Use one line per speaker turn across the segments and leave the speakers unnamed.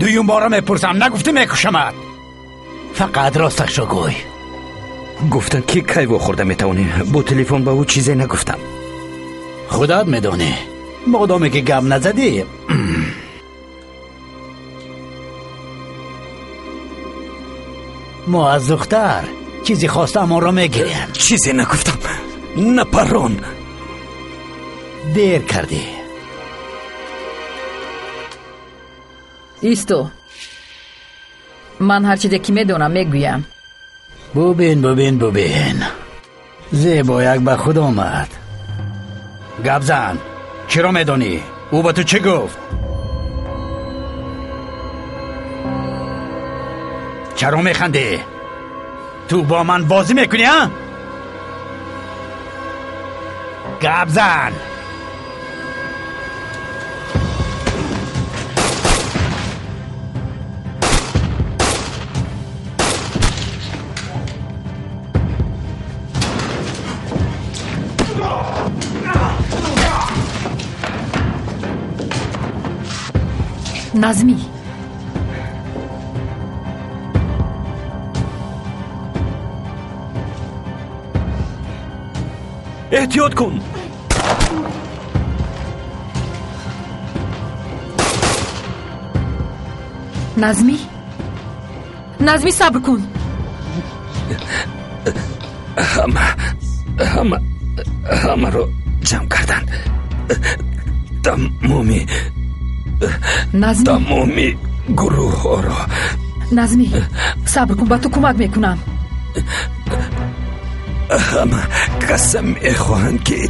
Дуюм бора мепурсам, нагуфтӣ мекушамат. Фақат росташро гӯй.
Гуфтам, ки кай вохӯрда метавонем. Бо телефон ба ӯ чизе нагуфтам.
Худат медонӣ. Модоме ки гап назадӣ. Мо аз духтар чизе хостам, онро мегирем.
Чизе нагуфтам. Напарон.
Дер кардӣ.
Исто. Ман ҳар чизе ки медонам мегӯям.
Бубин, бубин, бубин. Зебояк ба худ омад. Гап зан. Чиро медонӣ? Ӯ ба ту чӣ гуфт? Чаро механдӣ? Ту бо ман бозӣ мекунӣ, а? Гап зан.
Назмӣ.
Эҳтиёт кун.
Назмӣ, Назмӣ, сабр кун.
Ҳама, ҳама, ҳамаро ҷамъ карданд. Тамоми
Назмӣ,
тамоми гурӯҳҳоро.
Назмӣ, сабр кун, ба ту кӯмак мекунам.
Ҳама қасам мехоҳанд ки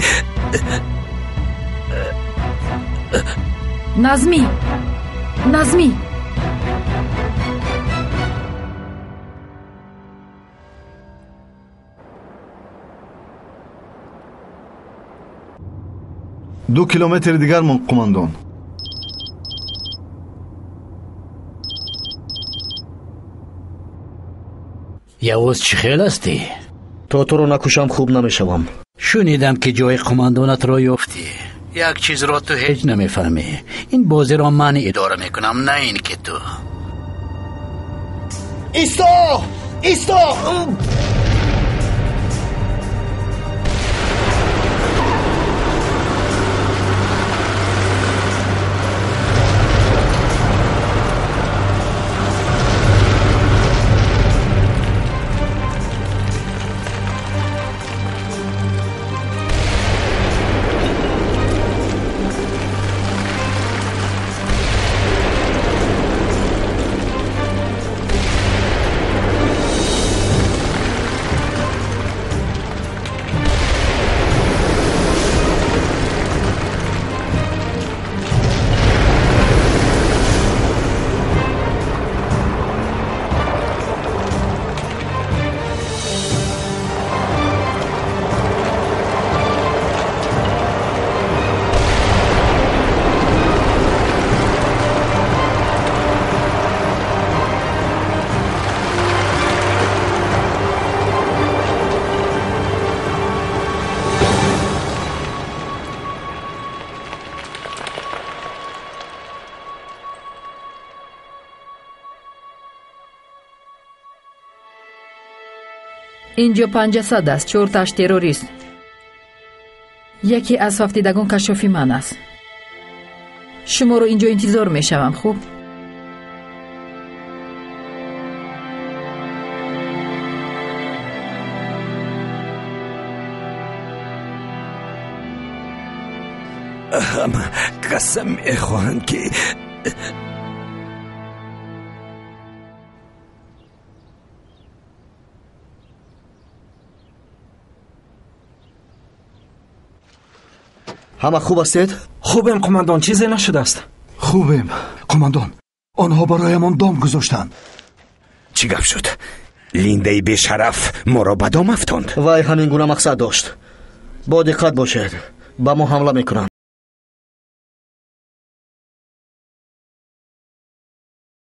Назмӣ, Назмӣ.
2 километри дигар мон, қумандон.
Явуз, чӣ хел ҳастӣ?
То туро накушам, хуб намешавам.
Шунидам, ки ҷои қумандонатро ёфтӣ. Як чизро ту ҳеҷ намефаҳмӣ. Ин бозиро ман идора мекунам, на ин ки ту.
Исто! Исто!
Инҷо 500 аст, 4таш террорист. Яке аз фавтидагон кашофи ман аст. Шуморо инҷо интизор мешавам, хуб?
Ҳама қасам мехоҳанд ки
Ҳама хуб ҳастед?
Хубем, қумандон, чизе нашудааст.
Хубем, қумандон. Онҳо бароямон дом гузоштанд.
Чӣ гап шуд? Линдаи бешараф моро ба дом афтонд.
Вай ҳамин гуна мақсад дошт. Бо диққат бошед, ба мо ҳамла мекунанд.